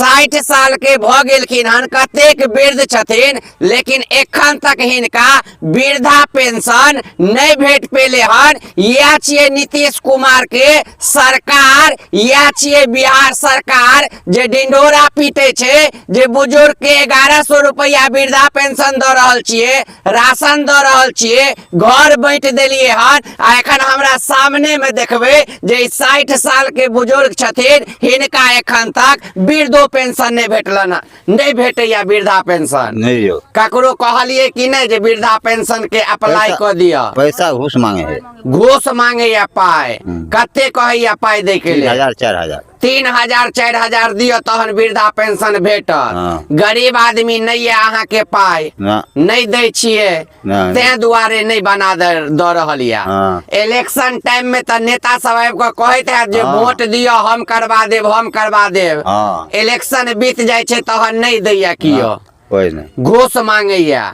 60 साल के भऽ गेलखिन हन, कतेक वृद्ध छथिन, लेकिन एखन तक हिनका वृद्धा पेंशन नहि भेट पेले हन। इएह छियै नीतीश कुमार के सरकार, इएह छियै बिहार सरकार जे ढिंढोरा पीटे छै जे बुजुर्ग के 1100 रुपया वृद्धा पेंशन दऽ रहल छियै, राशन दऽ रहल छियै, घर बाँटि देलियै हन। आ एखन हमरा सामने में देखबै जे 60 साल के बुजुर्ग छथिन, हिनका एखन तक वृद्धो पेंशन नहि भेटलन हन, नहि भेटैया वृद्धा पेंशन। नहीं यो। ककरो कहलियै कि नहि जे वृद्धा पेंशन के अप्लाई कऽ दिअ? पैसा घूस मांगे है। घूस मांगैया पाइ। कते कहैया पाइ दै के तीन लेल? हजार 4000। 3000 4000 दिअ तहन वृद्धा पेंशन भेटत। गरीब आदमी नहि यऽ अहाँके पाइ, ना। नहि दै छियै, नहि। तें दुआरे नहि बना दऽ रहल यऽ। इलेक्शन टाइम में तऽ नेता सब आबि कऽ कहैत हैत जे वोट दिअ, हम करवा देब, हम करवा देब। इलेक्शन बीत जाइ छै तहन नहि दैया कियो। कोइ नहि। घूस मांगैया।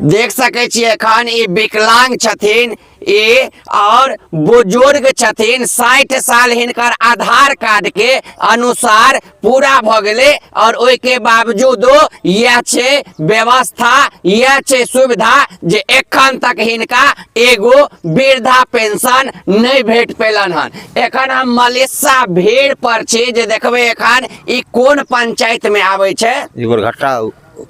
देख सकै छियै एखन ई विकलांग छथिन ई और बुजुर्ग छथिन। 60 साल हिनकर आधार कार्ड के अनुसार पूरा भऽ गेलै और ओहिके बावजूदो इएह छै व्यवस्था, इएह छै सुविधा जे एखन तक हिनका एगो वृद्धा पेंशन नहि भेट पेलन हन। एखन हम मलेशा भीड़ पर छी जे देखबै एखन ई कोन पंचायत में आबै छै? ई गोरघट्टा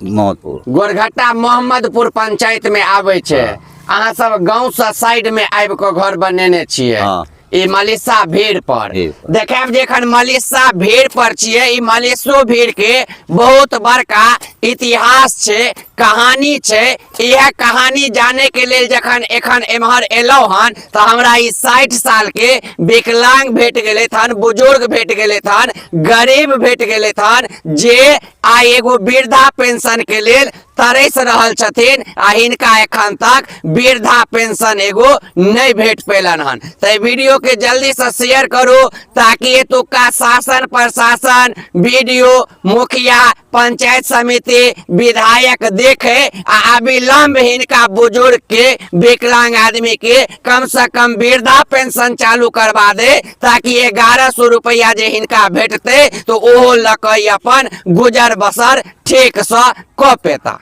मोहम्मदपुर। गोरघट्टा मोहम्मदपुर पंचायत में आबै छै। अहाँ सब गांव से साइड में आबि कऽ घर बनेने छियै? हाँ। ई मलिषा भीड़ पर। भीड़ पर। देखायब जे एखन मलिषा भीड़ पर छियै। ई मलिषो भीड़ के बहुत बड़का इतिहास छै, कहानी छै। इएह कहानी जाने के लेल जखन एखन एम्हर एलहुँ हन तऽ हमरा ई 60 साल के विकलांग भेट गेलै हन, बुजुर्ग भेट गेलै हन, गरीब भेट गेलै हन जे आइ एगो वृद्धा पेंशन के लेल तरसि रहल छथिन आ हिनका एखन तक वृद्धा पेंशन एगो नहि भेट पेलन हन। तऽ वीडियो के जल्दी से शेयर करू ताकि एतुका शासन प्रशासन, वीडियो, मुखिया, पंचायत समिति, विधायक देखे आ अविलंब हिनका बुजुर्ग के, विकलांग आदमी के कम से कम वृद्धा पेंशन चालू करवा दे ताकि 1100 रुपया जे हिनका भेटते तो ओहो लऽ कऽ ई अपन गुजर बसर ठीक से कऽ पेता।